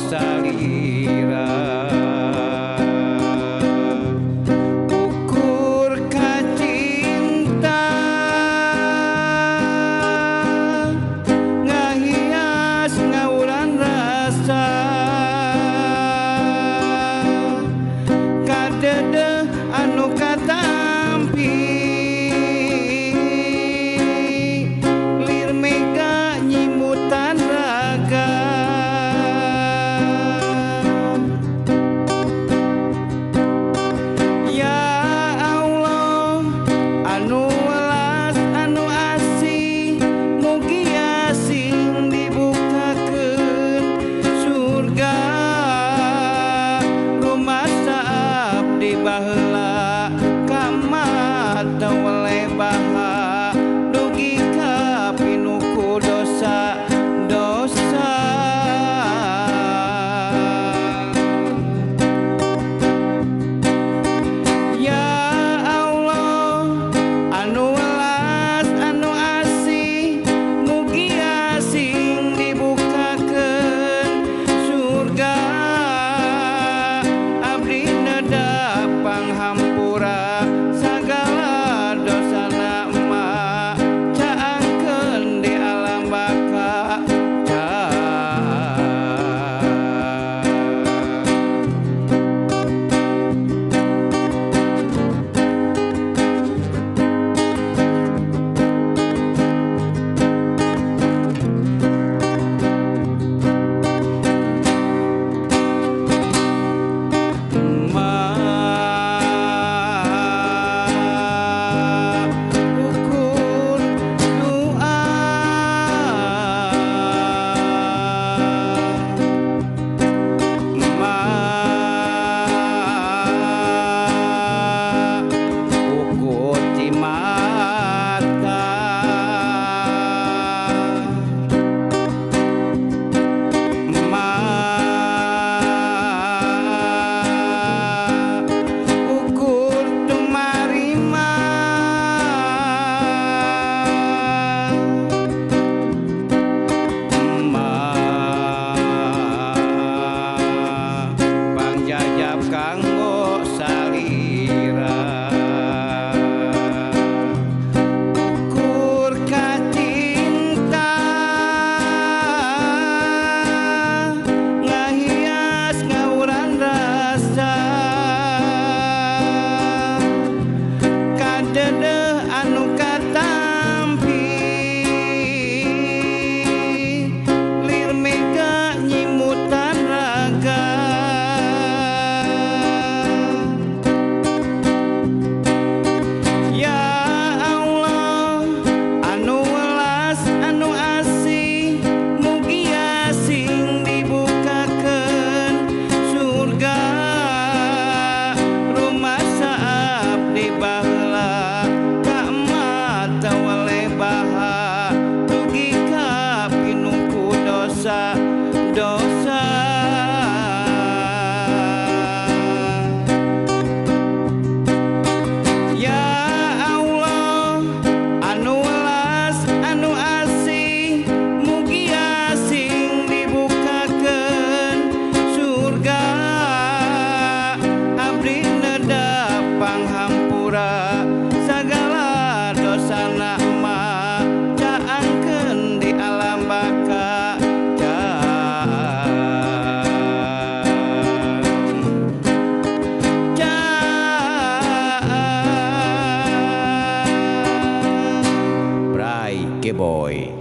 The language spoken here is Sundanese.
salira. Ukur ka cinta ngahias ngawuran rasa kadedeh anu katampi lir mega nyimutan raga. Ya Allah anu welas anu asih mugi asing dibukakeun surga rumasa abdi baheula kamata weleh baha dugi ka pinuku dosa dosa. Ya Allah anu welas anu asih mugi asing dibukakeun surga abdi nedap panghampura sagala dosana emak caangkeun di alam baka. Ukur doa ukur mata ukur tumarima pangjajab kanggo salira. Ukur ka cinta ngahias ngawuran rasa kadedeh anu katampi lir mega nyimutan raga. Ya Allah anu welas anu asih mugi asing dibukakeun surga rumasa abdi baheula ka mata weleh baha dugi ka pinuku dosa dosa. Ya Allah anu welas anu asih mugi asing dibukakeun surga abdi nedap panghampura sagala dosana emak caangkeun di alam baka. Bray Keboy.